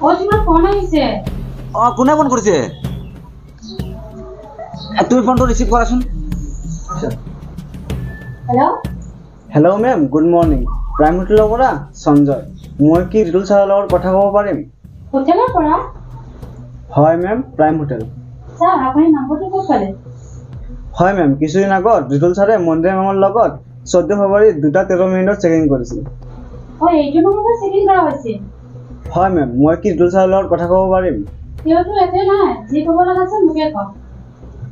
অ, তোমাৰ ফোন আহিছে। অঁ, কোনে ফোন কৰিছে? তুমি ফোনটো ৰিচিভ কৰাচোন। Hello. Hello ma'am, good morning. Prime হোটেলৰ পৰা সঞ্জয়। মই কি ৰিতুল ছাৰৰ লগত কথা ক'ব পাৰিম? হোটেলৰ পৰা? হয় মেম, প্ৰাইম হোটেল। ছাৰ, আপুনি নম্বৰটো ক'ত পালে? হয় মেম, কিছুদিন আগত ৰিতুল ছাৰে মন্দিৰা মেমৰ লগত 14 ফেব্ৰুৱাৰী 2টা 13 মিনিটত চেক ইন কৰিছিল। অ, এইটো নম্বৰত চেক ইন কৰা হৈছিল? হয় মেম, মই কি ৰিতুল ছাৰৰ লগত কথা ক'ব পাৰিম? তেওঁতো ইয়াতে নাই। যি ক'ব লগা আছে মোকে কওক।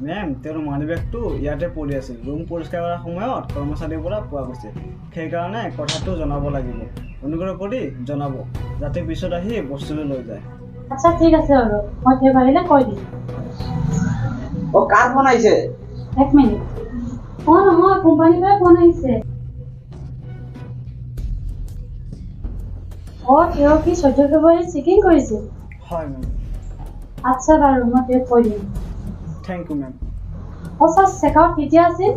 মেম, তেওঁৰ মানি বেগটো ইয়াতে পৰি আছিল। ৰুম পৰিষ্কাৰ কৰাৰ সময়ত কৰ্মচাৰীৰ পৰা পোৱা গৈছে। সেইকাৰণে কথাটো জনাব লাগিব। অনুগ্ৰহ কৰি জনাব, যাতে পিছত আহি বস্তুটো লৈ যায়। আচ্ছা, ঠিক আছে বাৰু, মই তেওঁক আহিলে কৈ দিম। অ, কাৰ ফোন আহিছে? এক মিনিট। অ নহয়, কোম্পানীৰ পৰা ফোন আহিছে। অ, তেওঁ কি 14 ফেব্ৰুৱাৰীত চেক ইন কৰিছিল? হয় মেম। আচ্ছা বাৰু, মই তেওঁক কৈ দিম। Thank you ma'am. অ ছাৰ, চেক আউট কেতিয়া আছিল?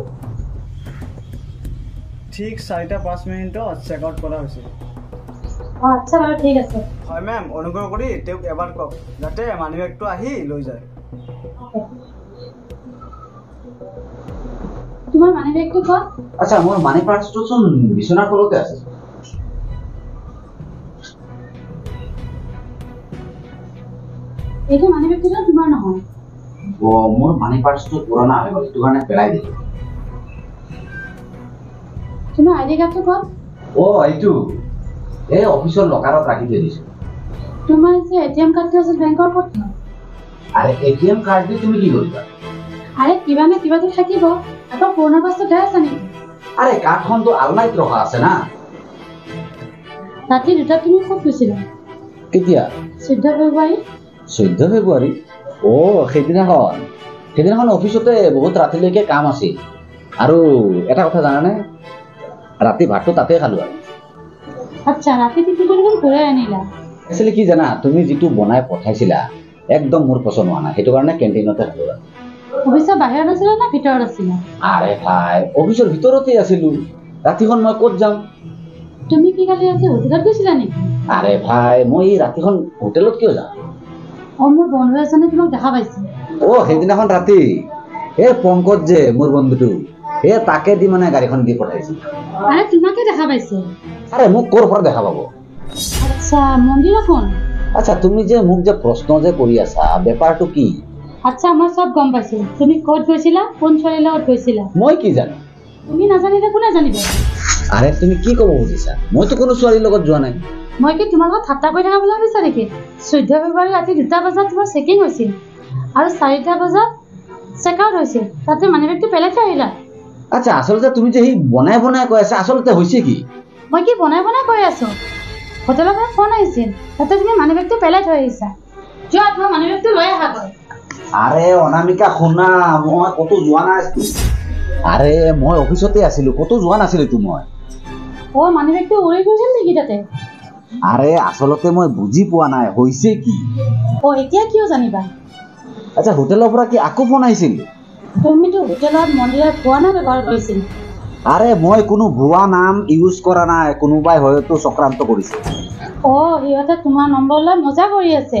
ঠিক 4টা 5 মিনিটত চেক আউট কৰা হৈছিল। অ, আচ্ছা বাৰু, ঠিক আছে। হয় মেম, অনুগ্ৰহ কৰি তেওঁক এবাৰ কওক যাতে মানি বেগটো আহি লৈ যায়। অ'কে। তোমাৰ মানি বেগটো ক'ত? আচ্ছা, মোৰ মানি পাৰ্চটো চোন বিচনাৰ তলতে আছে। এইটো মানি বেগটো তোমাৰ নহয়। অ, মোৰ মানি পাৰ্চটো পুৰণা হৈ গ'ল, সেইটো কাৰণে পেলাই দিলোঁ। তোমাৰ আই ডি কাৰ্ডটো ক'ত? অ, এইটো এই অফিচৰ লকাৰত ৰাখি থৈ দিছোঁ। তোমাৰ যে এটিএম কাৰ্ডটো আছিল বেংকৰ, ক'ত থোৱা? আৰে, এটিএম কাৰ্ড দি তুমি কি কৰিবা? আৰে, কিবা নে কিবাটো থাকিব। আকৌ পুৰণা পাৰ্চটো গাই আছা নেকি? আৰে, কাৰ্ডখনতো আলমাৰিত ৰখা আছে না। ৰাতি 2টাত তুমি ক'ত গৈছিলা? কেতিয়া? 14 ফেব্ৰুৱাৰী। 14 ফেব্ৰুৱাৰী? অ', সেইদিনাখন অফিচতে বহুত ৰাতিলৈকে কাম আছিল। আৰু এটা কথা জানানে, ৰাতি ভাতটো তাতে খালোঁ। আৰু আচ্ছা, ৰাতি টিফিনটো দেখোন ঘূৰাই আনিলা। একচুৱেলি কি জানা, তুমি যিটো বনাই পঠাইছিলা একদম মোৰ পচন্দ হোৱা নাই, সেইটো কাৰণে কেণ্টিনতে খালোঁ আৰু। অফিচৰ বাহিৰত আছিলা নে ভিতৰত আছিলা? আৰে ভাই, অফিচৰ ভিতৰতে আছিলোঁ। ৰাতিখন মই ক'ত যাম? তুমি কি কালি ৰাতি হোটেলত গৈছিলা নেকি? আৰে ভাই, মই এই ৰাতিখন হোটেলত কিয় যাম? অ, মোৰ বন্ধু এজনে তোমাক দেখা পাইছে। অ', সেইদিনাখন ৰাতি এই পংকজ যে মোৰ বন্ধুটো, এই তাকে দি মানে গাড়ীখন দি পঠাইছিল। আৰে, তোমাকে দেখা পাইছে। আৰে, মোক ক'ৰ পৰা দেখা পাব? আচ্ছা, মন্দিৰা কোন? আচ্ছা, তুমি যে মোক যে প্ৰশ্ন যে কৰি আছা, বেপাৰটো কি? আচ্ছা, মই চব গম পাইছো। তুমি ক'ত গৈছিলা, কোন ছোৱালীৰ লগত গৈছিলা। মই কি জানো? তুমি নাজানিলে কোনে জানিব? আৰে, তুমি কি ক'ব খুজিছা? মইতো কোনো ছোৱালীৰ লগত যোৱা নাই। মই কি তোমাৰ লগত ঠাট্টা কৰি থকা বুলি ভাবিছা নেকি? 14 ফেব্ৰুৱাৰী ৰাতি 2টা বজাত তোমাৰ চেকিং হৈছিল আৰু 4টা বজাত চেক আউট হৈছিল। তাতে মানি বেগটো পেলাই থৈ আহিলা। আচ্ছা, আচলতে তুমি যে সেই বনাই বনাই কৈ আছা, আচলতে হৈছে কি? মই কি বনাই বনাই কৈ আছো? হোটেলৰ পৰা ফোন আহিছিল, তাতে তুমি মানি বেগটো পেলাই থৈ আহিছা। যোৱা, তোমাৰ মানি বেগটো লৈ আহাগৈ। আৰে অনামিকা, শুনা, মই ক'তো যোৱা নাই। আৰে, মই অফিচতে আছিলো, ক'তো যোৱা নাছিলোতো মই। অ, মানি বেগটো উৰি গৈছিল নেকি তাতে? আৰে, আচলতে মই বুজি পোৱা নাই হৈছে কি। অ, এতিয়া কিয় জানিবা? আচ্ছা, হোটেলৰ পৰা কি আকৌ ফোন আহিছিল? তুমিতো হোটেলত মন্দিৰত ভুৱা নাম ব্যৱহাৰ কৰিছিল। আৰে, মই কোনো ভুৱা নাম ইউজ কৰা নাই। কোনোবাই হয়তো চক্ৰান্ত কৰিছে। অ, সিহঁতে তোমাৰ নম্বৰ লৈ মজা কৰি আছে।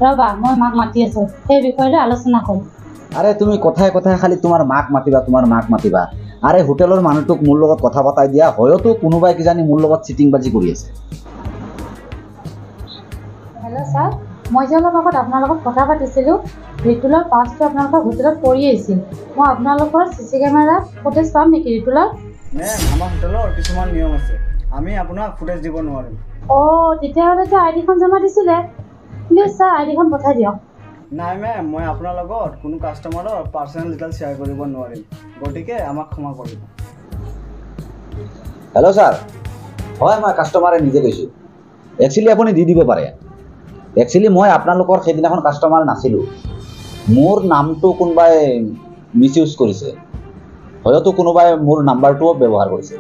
ৰ'বা, মই মাক মাতি আছো, সেই বিষয়ে আলোচনা কৰিম। আৰে, তুমি কথাই কথাই খালি তোমাৰ মাক মাতিবা, তোমাৰ মাক মাতিবা। আৰে, হোটেলৰ মানুহটোক মোৰ লগত কথা পতাই দিয়া। হয়তো কোনোবাই কিজানি মোৰ লগত চিটিং বাজি কৰি আছে। হেল্ল' ছাৰ, মই যে অলপ আগত আপোনাৰ লগত কথা পাতিছিলোঁ, ৰিতুলৰ পাৰ্চটো আপোনালোকৰ হোটেলত পৰি আহিছিল। মই আপোনালোকৰ চি চি কেমেৰাত ফুটেজ পাম নেকি ৰিতুলৰ? মেম, আমাৰ হোটেলৰ কিছুমান নিয়ম আছে। আমি আপোনাক ফুটেজ দিব নোৱাৰিম। অঁ, তেতিয়াহ'লেতো আই ডিখন জমা দিছিলে। প্লিজ ছাৰ, আই ডিখন পঠাই দিয়ক। নাই মেম, মই আপোনাৰ লগত কোনো কাষ্টমাৰৰ পাৰ্চনেল ডিটেইলছ শ্বেয়াৰ কৰিব নোৱাৰিম। গতিকে আমাক ক্ষমা কৰিব। হেল্ল' ছাৰ, হয়, মই কাষ্টমাৰে নিজে কৈছোঁ। একচুৱেলি আপুনি দি দিব পাৰে। একচুৱেলি মই আপোনালোকৰ সেইদিনাখন কাষ্টমাৰ নাছিলোঁ। মোৰ নামটো কোনোবাই মিছ ইউজ কৰিছে। হয়তো কোনোবাই মোৰ নাম্বাৰটোও ব্যৱহাৰ কৰিছে।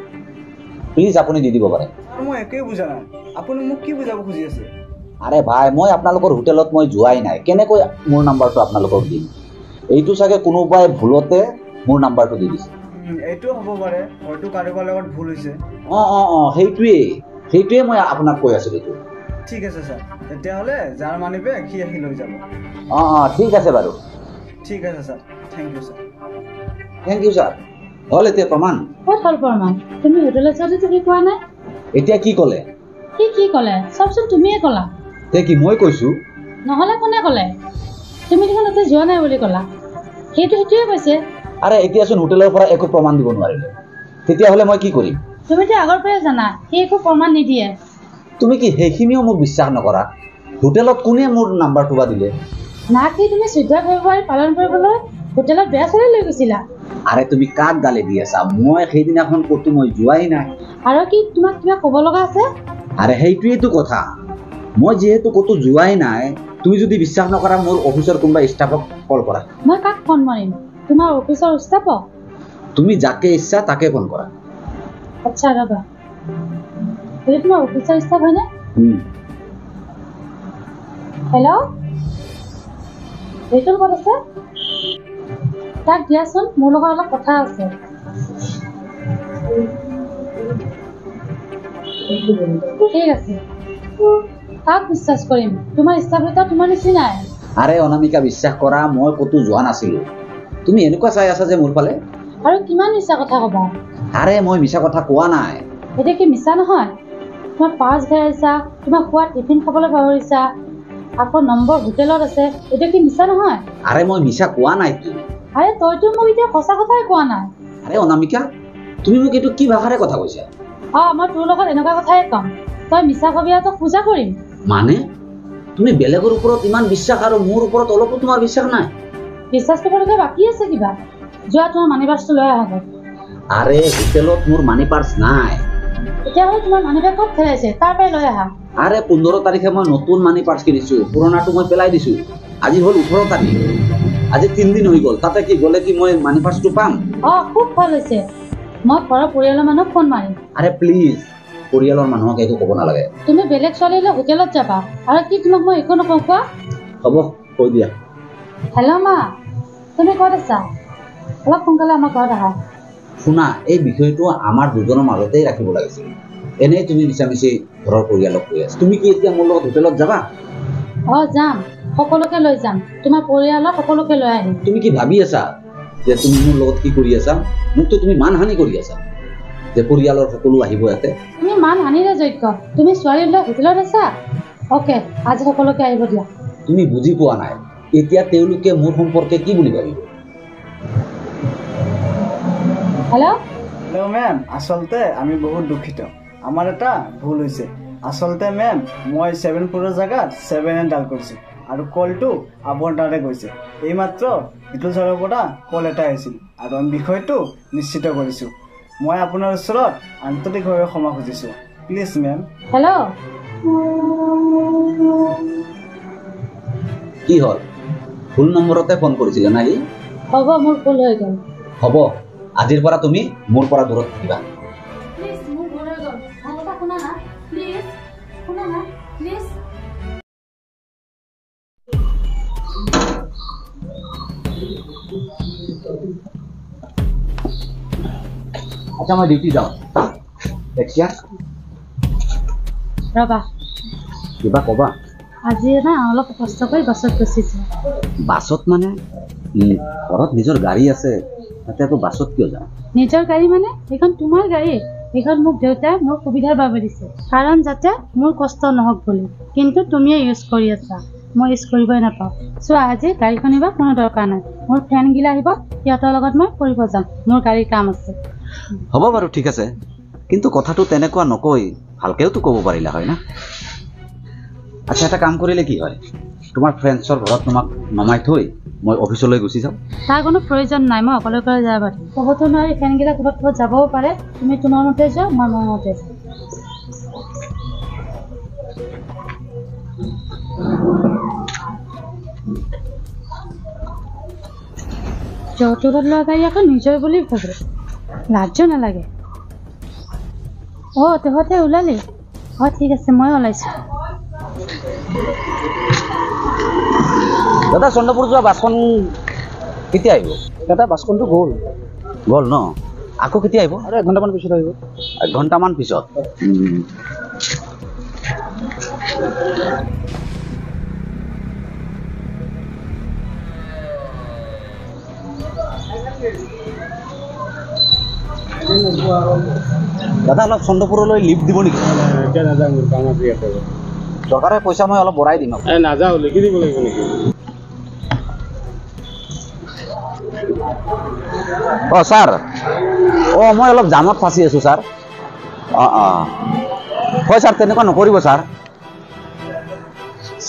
প্লিজ আপুনি দি দিব পাৰে। ছাৰ, মই একোৱে বুজা নাই। আপুনি মোক কি বুজাব খুজি আছে? আৰে ভাই, মই আপোনালোকৰ হোটেলত মই যোৱাই নাই। কেনেকৈ মোৰ নাম্বাৰটো আপোনালোকক দিম? এইটো চাগে কোনোবাই ভুলতে মোৰ নাম্বাৰটো দি দিছে। এইটোও হ'ব পাৰে। হয়তো কাৰোবাৰ লগত ভুল হৈছে। অঁ অঁ অঁ সেইটোৱেই মই আপোনাক কৈ আছিলোঁ এইটো। ঠিক আছে ছাৰ, তেতিয়াহ'লে যাৰ মানি বেগ সি আহি লৈ যাব। অঁ অঁ, ঠিক আছে বাৰু। ঠিক আছে sir, thank you sir. Thank you sir. হ'ল এতিয়া প্ৰমাণ? ক'ত হ'ল প্ৰমাণ? তুমি হোটেলত যাওঁতে তুমি কোৱা নাই। এতিয়া কি ক'লে? কি কি ক'লে চবচোন তুমিয়ে ক'লা। তে কি মই কৈছোঁ? নহ'লে কোনে ক'লে? তুমি দেখোন তাতে যোৱা নাই বুলি ক'লা, সেইটো সেইটোৱে কৈছে। আৰে এতিয়াচোন হোটেলৰ পৰা একো প্ৰমাণ দিব নোৱাৰিলে, তেতিয়াহ'লে মই কি কৰিম? তুমিতো আগৰ পৰাই জানা সি একো প্ৰমাণ নিদিয়ে। তুমি কি সেইখিনিও মোক বিশ্বাস নকৰা? হোটেলত কোনে মোৰ নাম্বাৰটো বা দিলে? না কি তুমি 14 ফেব্ৰুৱাৰী পালন কৰিবলৈ হোটেলত বেয়া ছোৱালী লৈ গৈছিলা। আৰে তুমি কাক গালি দি আছা? মই সেইদিনাখন ক'তো মই যোৱাই নাই। আৰু কি তোমাক কিবা ক'ব লগা আছে? আৰে সেইটোৱেইতো কথা, মই যিহেতু ক'তো যোৱাই নাই, তুমি যদি বিশ্বাস নকৰা মোৰ অফিচৰ কোনোবা ষ্টাফক কল কৰা। মই কাক ফোন মাৰিম? তোমাৰ অফিচৰ ষ্টাফক? তুমি যাকে ইচ্ছা তাকে ফোন কৰা। আচ্ছা ৰ'বা, এইটো তোমাৰ অফিচৰ ষ্টাফ হয়নে? হেল্ল', ৰিতুল ক'ত আছে? তাক দিয়াচোন, মোৰ লগত অলপ কথা আছে। ঠিক আছে, কাক বিশ্বাস কৰিম? তোমাৰ ষ্টাফ দুটা তোমাৰ নিচিনাই। আৰে অনামিকা, বিশ্বাস কৰা, মই ক'তো যোৱা নাছিলোঁ। তুমি এনেকুৱা চাই আছা যে মোৰ ফালে। আৰু কিমান মিছা কথা ক'বা? আৰে মই মিছা কথা কোৱা নাই। এতিয়া কি মিছা নহয়? তোমাৰ পাৰ্চ হেৰাইছা, তোমাৰ খোৱা টিফিন খাবলৈ পাহৰিছা, আকৌ নম্বৰ হোটেলত আছে, এতিয়া কি মিছা নহয়? আৰে মই মিছা কোৱা নাইতো। আৰে তইতো মোক এতিয়া সঁচা কথাই কোৱা নাই। আৰে অনামিকা, তুমি মোক এইটো কি ভাষাৰে কথা কৈছা? অঁ, মই তোৰ লগত এনেকুৱা কথাই ক'ম। তই মিছা কবি আৰু তোক পূজা কৰিম। মানে তুমি বেলেগৰ ওপৰত ইমান বিশ্বাস আৰু মোৰ ওপৰত অলপো তোমাৰ বিশ্বাস নাই? বিশ্বাস কৰিবলগীয়া বাকী আছে কিবা? যোৱা, তোমাৰ মানি পাৰ্চটো লৈ আহা। আৰে হোটেলত মোৰ মানি পাৰ্চ নাই। তেতিয়াহ'লে তোমাৰ মানি বেগ ক'ত হেৰাইছে? তাৰ পৰাই লৈ আহা। আৰে 15 তাৰিখে মই নতুন মানি পাৰ্চ কিনিছোঁ, পুৰণাটো মই পেলাই দিছোঁ। আজি হ'ল 18 তাৰিখ, আজি 3 দিন হৈ গ'ল। তাতে কি গ'লে কি মই মানি পাৰ্চটো পাম? অঁ, খুব ভাল হৈছে। মই ঘৰৰ পৰিয়ালৰ মানুহক ফোন মাৰিম। আৰে প্লিজ, পৰিয়ালৰ মানুহক একো ক'ব নালাগে। তুমি বেলেগ ছোৱালীলৈ হোটেলত যাবা আৰু কি তোমাক মই একো নকওঁ কোৱা? হ'ব, কৈ দিয়া। হেল্ল' মা, তুমি ক'ত আছা? অলপ সোনকালে আমাৰ ঘৰত আহা। শুনা, এই বিষয়টো আমাৰ দুজনৰ মাজতেই ৰাখিব লাগিছিল। এনেই তুমি মিছামিছি ঘৰৰ পৰিয়ালক কৈ আছা। তুমি কি এতিয়া মোৰ লগত হোটেলত যাবা? অঁ যাম, সকলোকে লৈ যাম। তোমাৰ পৰিয়ালৰ সকলোকে লৈ আহিম। তুমি কি ভাবি আছা যে তুমি মোৰ লগত কি কৰি আছা? মোকতো তুমি মানহানি কৰি আছা যে পৰিয়ালৰ সকলো আহিব ইয়াতে। তুমি মানহানিৰে যোগ্য। তুমি ছোৱালী লৈ হোটেলত আছা? অ'কে, আজি সকলোকে আহিব দিয়া। তুমি বুজি পোৱা নাই, এতিয়া তেওঁলোকে মোৰ সম্পৰ্কে কি বুলি ভাবিব? হেল্ল' হেল্ল' মেম, আচলতে আমি বহুত দুখিত, আমাৰ এটা ভুল হৈছে। আচলতে মেম, মই 74ৰ জেগাত 7 ডাল কৰিছোঁ আৰু কলটো আপোনাৰ তাতে গৈছে। এইমাত্ৰ ৰিতুল ছাৰৰ পৰা কল এটা আহিছিল আৰু আমি বিষয়টো নিশ্চিত কৰিছোঁ। মই আপোনাৰ ওচৰত আন্তৰিকভাৱে ক্ষমা খুজিছোঁ। Please ma'am. Hello, কি হ'ল? ভুল নম্বৰতে ফোন কৰিছিলে নাকি? হ'ব, মোৰ ভুল হৈ গ'ল। হ'ব, আজিৰ পৰা তুমি মোৰ পৰা দূৰত থাকিবা। প্লিজ, মোৰ ভুল হৈ গ'ল। মোৰ কথা শুনা না, প্লিজ শুনা না, প্লিজ। আচ্ছা, মই ডিউটি যাওঁ। দেখিয়া ৰ'বা, কিবা ক'বা? আজি না অলপ কষ্ট কৰি বাছত গুচিছোঁ। বাছত মানে? ঘৰত নিজৰ গাড়ী আছে, তাতে আকৌ বাছত কিয় যাওঁ? নিজৰ গাড়ী মানে? এইখন তোমাৰ গাড়ী। এইখন মোক দেউতাই মোৰ সুবিধাৰ বাবে দিছে, কাৰণ যাতে মোৰ কষ্ট নহওক বুলি। কিন্তু তুমিয়ে ইউজ কৰি আছা, মই ইউজ কৰিবই নাপাওঁ। চোৱা, আজি গাড়ীখন নিব কোনো দৰকাৰ নাই। মোৰ ফ্ৰেণ্ডগিলা আহিব, সিহঁতৰ লগত মই ফুৰিব যাম, মোৰ গাড়ীৰ কাম আছে। হ'ব বাৰু, ঠিক আছে, কিন্তু কথাটো তেনেকুৱা নকৈ ভালকেওতো ক'ব পাৰিলা হয় না? আচ্ছা, এটা কাম কৰিলে কি হয়, তোমাৰ ফ্ৰেণ্ডছৰ ঘৰত তোমাক নমাই থৈ মই অফিচলৈ গুচি যাওঁ। তাৰ কোনো প্ৰয়োজন নাই, মই অকলে অকলে যাব পাৰিম। ক'বতো নোৱাৰি, ফ্ৰেণ্ডগিলা ক'ৰবাত ক'ৰবাত যাবও পাৰে। তুমি তোমাৰ মতে যোৱা, মই মোৰ মতে যাওঁ। যৌতুকত লোৱা গাড়ী আকৌ নিজৰ বুলি ভাবে, লাজো নালাগে। অঁ, তহঁতে ওলালি? অঁ ঠিক আছে, মই ওলাইছোঁ। দাদা, চন্দ্ৰপুৰ যোৱা বাছখন কেতিয়া আহিব? দাদা, বাছখনটো গ'ল। গ'ল ন? আকৌ কেতিয়া আহিব? আৰু 1 ঘণ্টামান পিছত আহিব। 1 ঘণ্টামান পিছত? দাদা অলপ চন্দ্ৰপুৰলৈ লিফ্ট দিব নেকি? এতিয়া নাযাওঁ, মোৰ কাম আছে ইয়াতে। দৰকাৰে পইচা মই অলপ বঢ়াই দিম। এই নাযাওঁ, লিখি দিব লাগিব নেকি? অঁ ছাৰ, অঁ মই অলপ জামত ফাঁচি আছোঁ ছাৰ। অঁ অঁ হয় ছাৰ, তেনেকুৱা নকৰিব ছাৰ।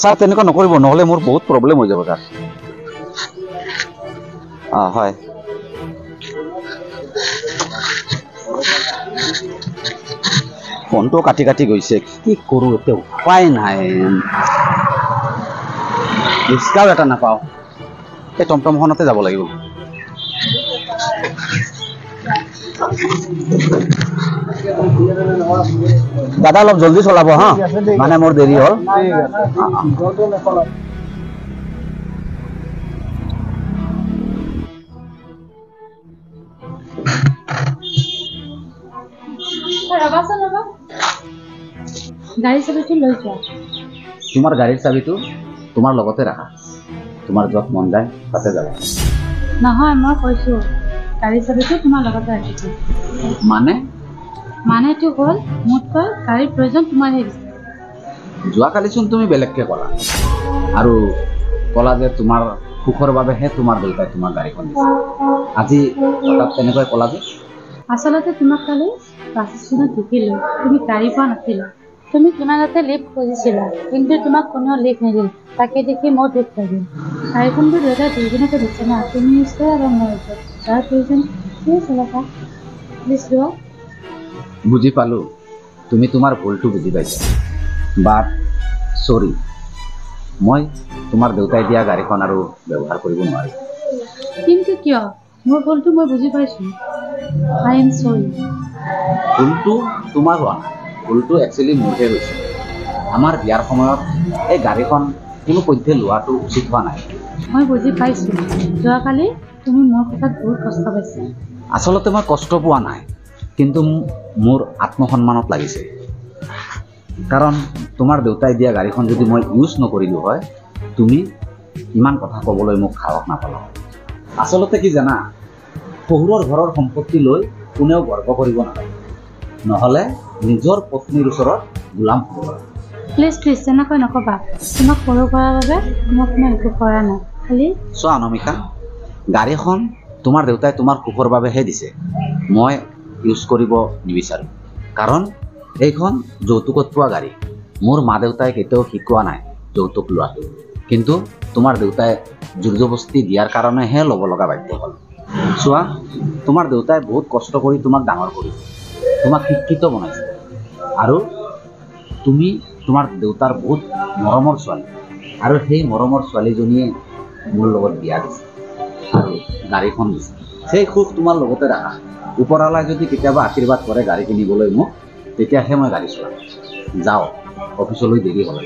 ছাৰ তেনেকুৱা নকৰিব, নহ'লে মোৰ বহুত প্ৰব্লেম হৈ যাব ছাৰ। অঁ হয়, ফোনটো কাটি কাটি গৈছে, কি কৰোঁ এতিয়া, উপায় নাই। ৰিক্সাও এটা নাপাওঁ, এই টমটমখনতে যাব লাগিব। দাদা অলপ জলদি চলাব হা, মানে মোৰ দেৰি হ'ল। ৰ'বাচোন ৰ'বা, গাড়ী চাবিটো লৈ যোৱা। তোমাৰ গাড়ীৰ চাবিটো তোমাৰ লগতে ৰাখা, তোমাৰ য'ত মন যায় তাতে যাবা। নহয়, মই কৈছোঁ গাড়ী চাবিটো তোমাৰ লগতে ৰাখিছোঁ। মানে? মানেটো হ'ল মোতকৈ গাড়ীৰ প্ৰয়োজন তোমাৰহে বেছি। যোৱাকালিচোন তুমি বেলেগকৈ ক'লা, আৰু ক'লা যে তোমাৰ সুখৰ বাবেহে তোমাৰ দেউতাই তোমাক গাড়ীখন দিছে। আজি হঠাৎ তেনেকৈ ক'লা যে? আচলতে তোমাক কালি বাছ ষ্টেণ্ডত দেখিলোঁ, তুমি গাড়ী পোৱা নাছিলা। তুমি কিমানতে লিফ্ট খুজিছিলা, কিন্তু তোমাক কোনেও লিফ্ট নিদিল। তাকে দেখি মোৰ দুখ লাগিল। গাড়ীখনতো দেউতাই দুইজনকে দিছে না, তুমি ইউজ কৰা আৰু মই ইউজ কৰোঁ। যাৰ প্ৰয়োজন সিয়ে চলাবা। প্লিজ লোৱা। বুজি পালোঁ, তুমি তোমাৰ ভুলটো বুজি পাইছা। বাট চৰি, মই তোমাৰ দেউতাই দিয়া গাড়ীখন আৰু ব্যৱহাৰ কৰিব নোৱাৰিম। কিন্তু কিয়? মোৰ ভুলটো মই বুজি পাইছোঁ। I am sorry. ভুলটো তোমাৰ হোৱা নাই, ভুলটো একচুৱেলি মোৰহে হৈছে। আমাৰ বিয়াৰ সময়ত এই গাড়ীখন কোনো পধ্যে লোৱাটো উচিত হোৱা নাই। মই বুজি পাইছোঁ, যোৱাকালি তুমি মোৰ কথাত বহুত কষ্ট পাইছা। আচলতে মই কষ্ট পোৱা নাই, কিন্তু মোৰ আত্মসন্মানত লাগিছে। কাৰণ তোমাৰ দেউতাই দিয়া গাড়ীখন যদি মই ইউজ নকৰিলোঁ হয়, তুমি ইমান কথা ক'বলৈ মোক সাহস নাপালা। আচলতে কি জানা, শহুৰৰ ঘৰৰ সম্পত্তি লৈ কোনেও গৰ্ব কৰিব নালাগে, নহ'লে নিজৰ পত্নীৰ ওচৰত গোলাম হ'ব লাগে। প্লিজ প্লিজ তেনেকৈ নক'বা। তোমাক সৰু কৰাৰ বাবে তোমাক মই একো কৰা নাই, খালি চোৱা অনামিকা, গাড়ীখন তোমাৰ দেউতাই তোমাৰ সুখৰ বাবেহে দিছে, মই ইউজ কৰিব নিবিচাৰোঁ। কাৰণ এইখন যৌতুকত পোৱা গাড়ী। মোৰ মা দেউতাই কেতিয়াও শিকোৱা নাই যৌতুক লোৱাটো, কিন্তু তোমাৰ দেউতাই জোৰ জবস্তি দিয়াৰ কাৰণেহে ল'ব লগা বাধ্য হ'ল। চোৱা, তোমাৰ দেউতাই বহুত কষ্ট কৰি তোমাক ডাঙৰ কৰিছে, তোমাক শিক্ষিত বনাইছে, আৰু তুমি তোমাৰ দেউতাৰ বহুত মৰমৰ ছোৱালী, আৰু সেই মৰমৰ ছোৱালীজনীয়ে মোৰ লগত বিয়া দিছে আৰু গাড়ীখন দিছে। সেই সুখ তোমাৰ লগতে ৰাখা। ওপৰৱালাই যদি কেতিয়াবা আশীৰ্বাদ কৰে গাড়ী কিনিবলৈ মোক, তেতিয়াহে মই গাড়ী চলাম। যাওঁ, অফিচলৈ দেৰি হ'লে।